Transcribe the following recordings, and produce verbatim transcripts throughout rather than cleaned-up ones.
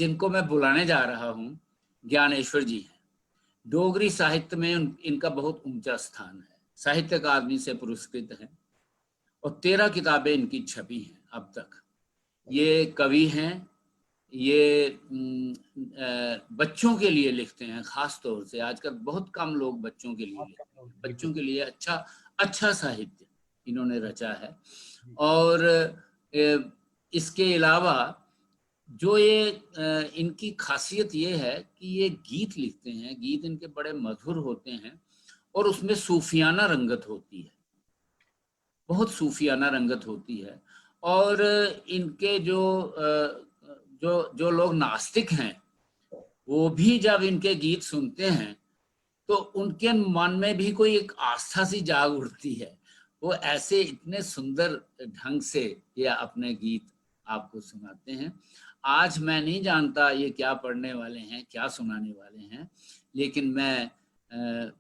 जिनको मैं बुलाने जा रहा हूँ, ज्ञानेश्वर जी हैं। डोगरी साहित्य में उन, इनका बहुत ऊंचा स्थान है, साहित्य अकादमी से पुरस्कृत हैं और तेरह किताबें इनकी छपी हैं अब तक। ये कवि हैं, ये उम, अ, बच्चों के लिए लिखते हैं खास तौर से। आजकल बहुत कम लोग बच्चों के लिए लिखते हैं। बच्चों के लिए अच्छा, अच्छा साहित्य इन्होंने रचा है। और अ, इसके अलावा जो ये अ, इनकी खासियत ये है कि ये गीत लिखते हैं, गीत इनके बड़े मधुर होते हैं और उसमें सूफियाना रंगत होती है, बहुत सूफियाना रंगत होती है। और इनके जो अ, जो जो लोग नास्तिक हैं, वो भी जब इनके गीत सुनते हैं तो उनके मन में भी कोई एक आस्था सी जाग उठती है। वो ऐसे इतने सुंदर ढंग से ये अपने गीत आपको सुनाते हैं। आज मैं नहीं जानता ये क्या पढ़ने वाले हैं, क्या सुनाने वाले हैं, लेकिन मैं अ,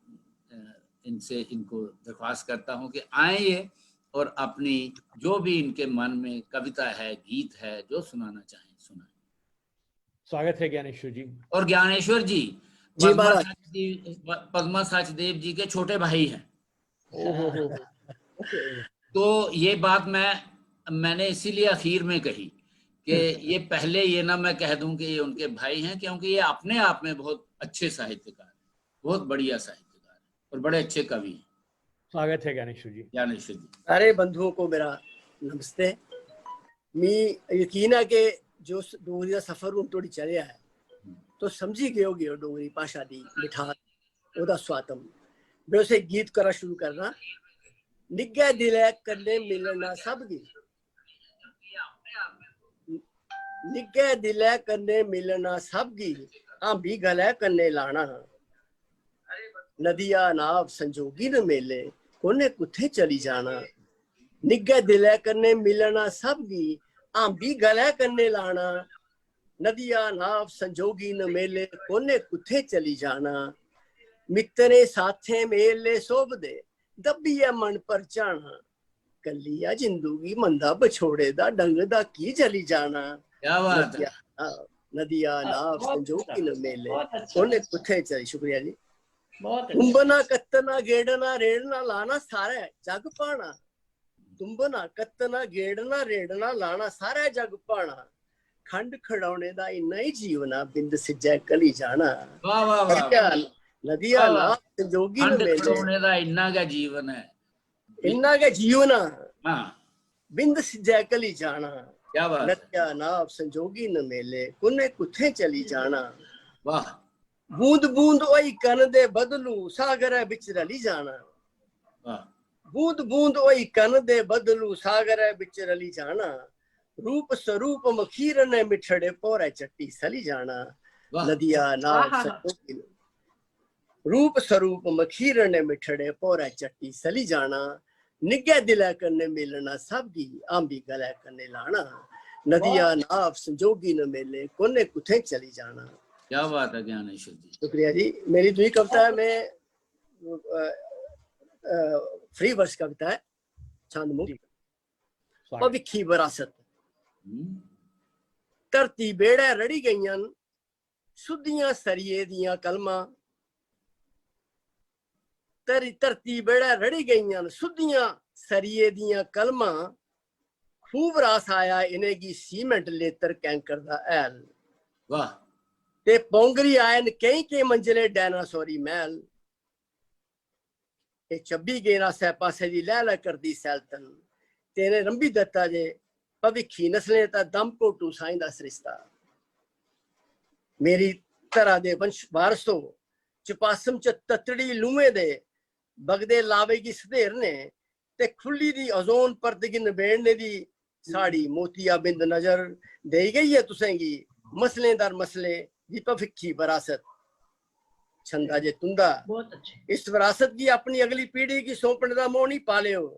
अ, इनसे इनको दरख्वास्त करता हूँ कि आए ये और अपनी जो भी इनके मन में कविता है, गीत है, जो सुनाना चाहें, सुनाएं। स्वागत है ज्ञानेश्वर जी। और ज्ञानेश्वर जी, जी पद्मा महाराज। सचदेव, प- पद्मा सचदेव जी के छोटे भाई हैं। ओहो हो। तो ये बात मैं मैंने इसीलिए आखिर में कही कि ये पहले ये ना मैं कह दूं कि ये उनके भाई हैं, क्योंकि ये अपने आप में बहुत अच्छे साहित्यकार, बहुत बढ़िया साहित्यकार और बड़े अच्छे कवि हैं। स्वागत है ज्ञानेश्वर जी। ज्ञानेश्वर जी। सारे बंधुओं को मेरा नमस्ते। मी यकीन है कि जो स- डोगरी दा सफर हून धोड़ी चलेआ ऐ, तुस समझी गए होगे ओ डोगरी भाशा दी मिठास, ओह्दा सुआतम। में उसे गीत करा शुरू करना। निग्गै दिलै कन्नै मिलना सब गी, निग्गै दिलै कन्नै मिलना सब गी, हां बी गलै कन्नै लाना। नदिया नाव संजोगी न मेले, कु'न्नै कुत्थै चली जाना। निग्गै दिलै कन्नै मिलना सब गी, हां बी गलै कन्नै लाना। नदिया नाव संजोगी न मेले, कु'न्नै कुत्थै चली जाना। मित्तरें साथें मेले शोभदे, दब्बियै मन परचाना। कल्लिया जिंदू गी मंदा, बछोड़े दा डंग दा की जली जाना। क्या बात है। नदिया, हां, नदिया नाव बहुत संजोगी न अच्छा, मेले, बहुत अच्छा। कु'न्नै कुत्थै चली। शुक्रिया जी। बहुत अच्छा। कुंबना कत्तना गेड़ना रेड़ना लाना सारै जग भाना। कुंबना कत्तना गेड़ना रेड़ना लाना सारै जग भाना। खंड खड़ौने दा इन्ना ही जीवना, बिंद सिज्जै घली जाना। वाह वाह वाह। नदिया, नदिया वाह, वाह। नाव संजोगी न खंड मेले, खड़ौने दा इन्ना गै जीवन है। इन्ना गै जीवना, हाँ, बिंद सिज्जै घली जाना। क्या बात है। नदिया नाव संजोगी न मेले, कु'न्नै कुत्थै चली जाना। वाह बूंद बूंद होई कन दे बदलू, सागरै बिच रली जाना। वाह। बूंद बूंद होई कन दे बदलू, सागरै बिच रली जाना। रूप सरूप मखीर ने मिठड़े, भौरै चट्टी सली जाना। वाह। नदिया नाव आहा। संजोगी न, रूप सरूप मखीर ने मिठड़े, भौरै चट्टी सली जाना। निग्गै दिलै कन्नै मिलना सब गी, हां बी गलै कन्नै लाना। नदिया नाव संजोगी न मेले, कु'न्नै कुत्थै चली जाना। क्या बात है ज्ञानेश्वर जी। शुक्रिया जी। मेरी दूई कविता है, मैं फ्री वर्स कविता है, छंद मुक्त। जी। स्वागत। भविक्खी बरासत। हम्म, धरती बेड़ै रड़ी गईयां न सुद्धियां सरिये दियां कलमां। धरी धरती बेड़ै रड़ी गईयां न सुद्धियां सरिये दियां कलमां। खूब रास आया इ'नेंगी सीमेंट लेतर कैंकर दा हैल। वाह। ते पौंगरी आए न केईं केईं मंजले डायनासोरी मैह्ल। एह् चब्बी गे न आस्सै पास्सै दी लैह् लैह् करदी सैलतन। ते इ'नें रंभी दित्ता जे भविक्खी नस्लें दा दम घोटू साईं दा सरिस्ता। मेरी धरा दे वंश वारसो, चपासम च तत्तड़ी लूहें दे बगदे लावे गी सधेरने ते खु'ल्ली दी ओजोन परत गी नबेड़ने दी साढ़ी मोतियाबिंद नजर देई गई ऐ तुसेंगी। मसलें दर मसलें दी भविक्खी बरासत। छंदा जे तुंदा, बहुत अच्छे। इस बरासत गी अपनी अगली पीढ़ी गी सौंपने दा मोह निं पालेओ।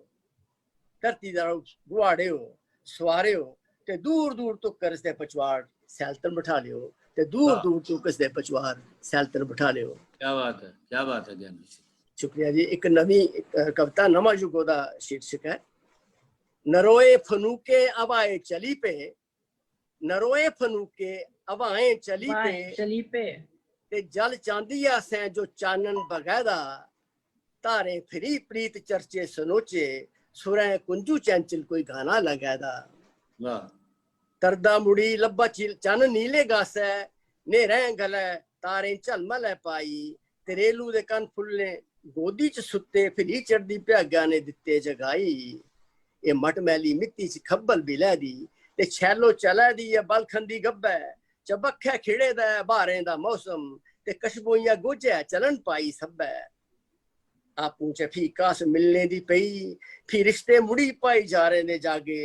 धरती दा गुआड़ेओ, सुआरेओ ते दूर दूर तक इसदे पचवाड़ सैलतन बठा लेओ, ते दूर वाह। दूर तक इसदे पचवाड़ सैलतन बठा लेओ। क्या बात है, क्या बात है ज्ञानेश्वर जी। शुक्रिया जी। इक नमीं, अ, कविता, नमां युग ओह्दा शीर्षक ऐ। नरोए फनूके हवाए चली पे, नरोए फनूके हवाएं चली पे, चली पे। ते जल चांदी आसें जो चानन बगैदा, धारें फिरी प्रीत चर्चे सनोचे, सुरें कुंजू चैंचल कोई गाना लगैदा। तरदा मुड़ी लब्भा चन नीले गासै, न्हेरें गलै तारें झलमलै पाई, त्रेलू दे कन फुल्लें गोदी च सुत्ते, फिरी चढ़दी भ्यागा ने दित्ते जगाई। एह् मटमैली मित्ती च खब्बल बिलै दी, ते छैलो चलै दी ऐ बल खंदी गब्बै। चबक्खै खिड़े दा ऐ ब्हारें दा मौसम, ते कशबोइया गोझै चलन पाई सब्बै। आपूं च फ्ही कास मिलने दी पेई, फ्ही रिश्ते मुड़ी भाईचारें दे जागे।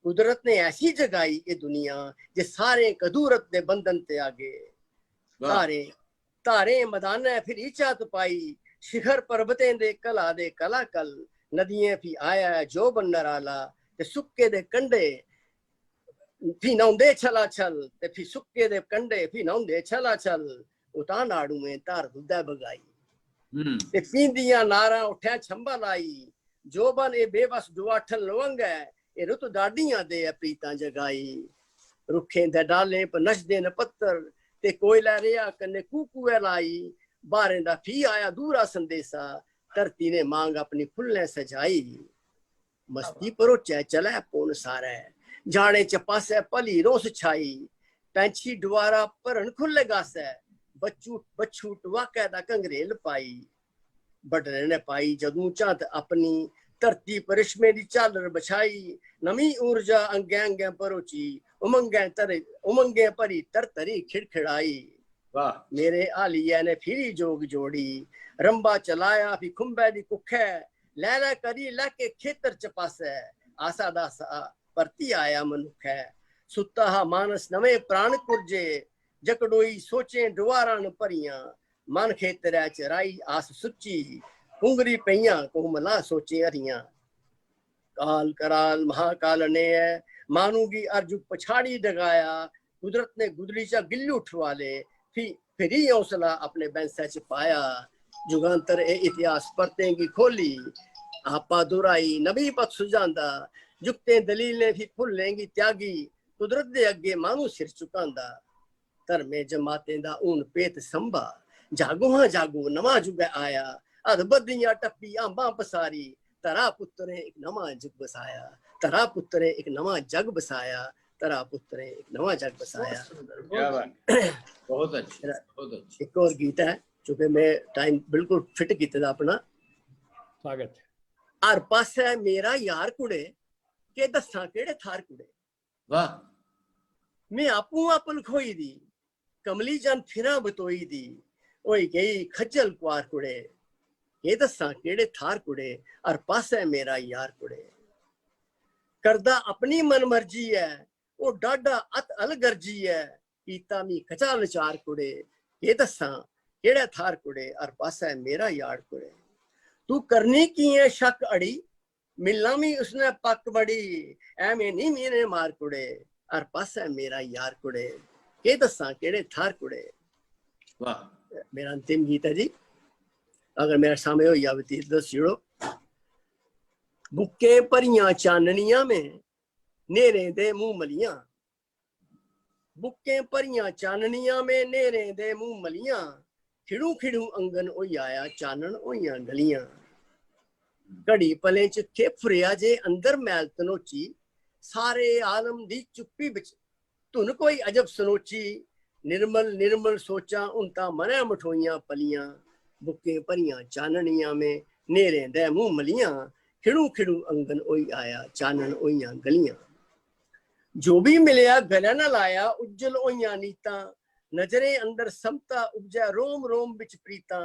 कुदरत ने ऐसी जगाई एह् दुनिया, जे सारें कदूरत दे बंधन त्यागे। धारें, धारें मदानै फिरी चात पाई, शिखर पर्वतें दे कला दे कलाकल। नदियें फ्ही आया ऐ जोबन नराला, ते सुक्के दे कंढे फ्ही न्हौंदे छलाछल, ते फ्ही सुक्के दे कंढे फ्ही न्हौंदे छलाछल। उतां नाड़ुएं धार दुद्धै बगाई, ते पींदियां नारां उट्ठै छंबा लाई। जोबन एह् बेबस डुआठन लवंग ऐ, एह् रुत डाढियां दे ऐ प्रीतां जगाई। रुक्खें दे डालें पर नचदे न पत्तर, ते कोयलै रेहा कन्नै कूकुऐ लाई। ब्हारें दा फ्ही आया दूरा संदेसा, धरती ने मांग अपनी फुल्लें सजाई। मस्ती भरोचै चलै पुन सारै, जाड़ें च पासै भली रोस छाई। पैंछी डुआरा भरन खु'ल्ले गासै, बच्चू, बच्छू टुआकै दा घंगरेल पाई। बडले ने पाई जदूं झांत अपनी, धरती पर रेशमें दी झालर बछाई। नमीं ऊर्जा अंगें अंगें भरोची, उमंगें धर-, उमंगें भरी धरतरी खिड़खिड़ाई। मेरे हालियै ने फिरी जोग जोड़ी, रंबा चलाया फ्ही खुंबै दी कुक्खै। लैरै करी लैके खेतर च पासै, आसा दा साह् परती आया मनुक्खै। सुत्ता हा मानस नमें प्राण कुरजे, जकड़ोई सोचें डुआरां न भरियां। मन खेतरै च राही आस सुच्ची, पुंगरी पेइयां कोमलां सोचें हरियां। काल कराल महाकाल ने ऐ माह्नू गी अर्जुग पछाड़ी डगाया। कुदरत ने गुदली चा गिल्लू ठुआले, फ्ही, फिरी हौसला अपने बैंसै च पाया। जुगांतर एह् इतिहास परतें गी खोली, आपा दुराई नमीं पथ सुझांदा। जुक्तें दलीलें फ्ही फुल्लें गी त्यागी, कुदरत दे अग्गें माह्नू सिर झुकांदा। धर्में जमातें दा हून पेत संभा, जागो हां जागो नमां जुग ऐ आया। हद बद्दियां टप्पी हांबां पसारी, धरा पुत्तरें इक नमां जुग बसाया। धरा पुत्तरें इक नमां जग बसाया, धरा पुत्तरें इक नमां जग बसाया। बहुत सुंदर, बहुत सुंदर। बहुत अच्छी, बहुत अच्छी। एक और गीत है, चूंकि मैं टाइम बिल्कुल फिट कीते दा अपना। स्वागत है। हर पासै मेरा यार कुड़े, के दस्सां केह्ड़े थाह्र कुड़े। वाह। में आपूं आप लखोई दी, कमली जन फिरां बतोई दी, होई गेई खज्जल कुआर कुड़े। केह् दस्सां केह्ड़े थाह्र कुड़े, हर पासै मेरा यार कुड़े। करदा अपनी मनमर्जी ऐ, ओह् डाढा अत अलगर्जी ऐ, कीता मी कचा लचार कुड़े। केह् दस्सां केह्ड़े थाह्र कुड़े, हर पासै मेरा यार कुड़े। तू करनी की ऐ शक अड़ी, मिलना मी उसने पक्क बड़ी, ऐमें निं मीने मार कुड़े, हर पासै मेरा यार कुड़े। केह् दस्सां केह्ड़े थाह्र कुड़े। वाह। मेरा अंतिम गीत ऐ जी, अगर मेरा समें होई जावे ते दस्सी ओड़ो। बुक्कें भरियां चाननियां में, न्हेरें दे मूंह मलियां। बुक्कें भरियां चाननियां में, न्हेरें दे मूंह मलियां। खिड़ू खिड़ू अंगन होई आया, चानन होइयां गलियां। घड़ी पलें च केह् फुरेआ जे अंदर मैल धनोची, सारे आलम दी चुप्पी बिच धुन कोई अजब सनोची। निर्मल निर्मल सोचां हुन तां मनै मठोइयां पलियां। बुक्कें भरियां चाननियां में, न्हेरें दे मूंह मलियां। खिड़ू खिड़ू अंगन होई आया, चानन होइयां गलियां। जो बी मिलेआ गलै नै लाया, उज्जल होइयां नीतां। नजरें अंदर समता उपजै, रोम रोम बिच प्रीतां।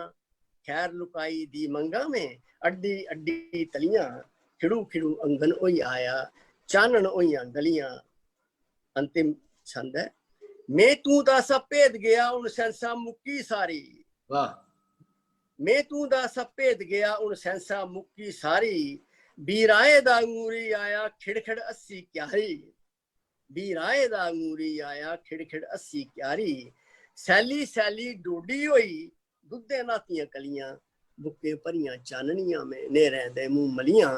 खैर लुकाई दी मंगा में, अड्डी अड्डी तलियां। खिड़ू खिड़ू अंगन होई आया, चानन होइयां गलियां। अंतिम छंद ऐ। में तूं दा सब भेद गेआ, हुन सैंसा मुक्की सारी। वाह। में तूं दा सब भेद गेआ, हुन सैंसा मुक्की सारी। बीराए दा अंगूरी आया, खिड़खिड़ हस्सी क्यारी। बीराए दा अंगूरी आया, खिड़खिड़ हस्सी क्यारी। सैली सैली डोडी होई, दुद्धै न्हातियां कलियां। बुक्कें भरियां चाननियां में, न्हेरें दे मूंह मलियां।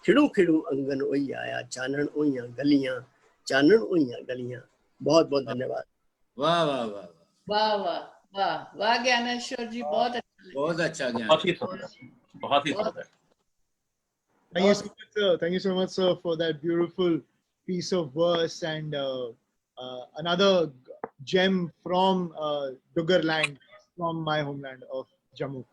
खिड़ू खिड़ू अंगन होई आया, चानन होइयां गलियां, चानन होइयां गलियां। बहुत बहुत धन्यवाद। वाह, वाह, वाह, वाह। वाह, वाह, वाह, वाह, ज्ञानेश्वर जी, बहुत अच्छा लगा। बहुत अच्छा ज्ञान। बहुत ही सुंदर, बहुत ही सुंदर। Thank you so much, sir. Thank you so much, sir, for that beautiful piece of verse and uh, uh, another gem from uh, Dugar land, from my homeland of Jammu.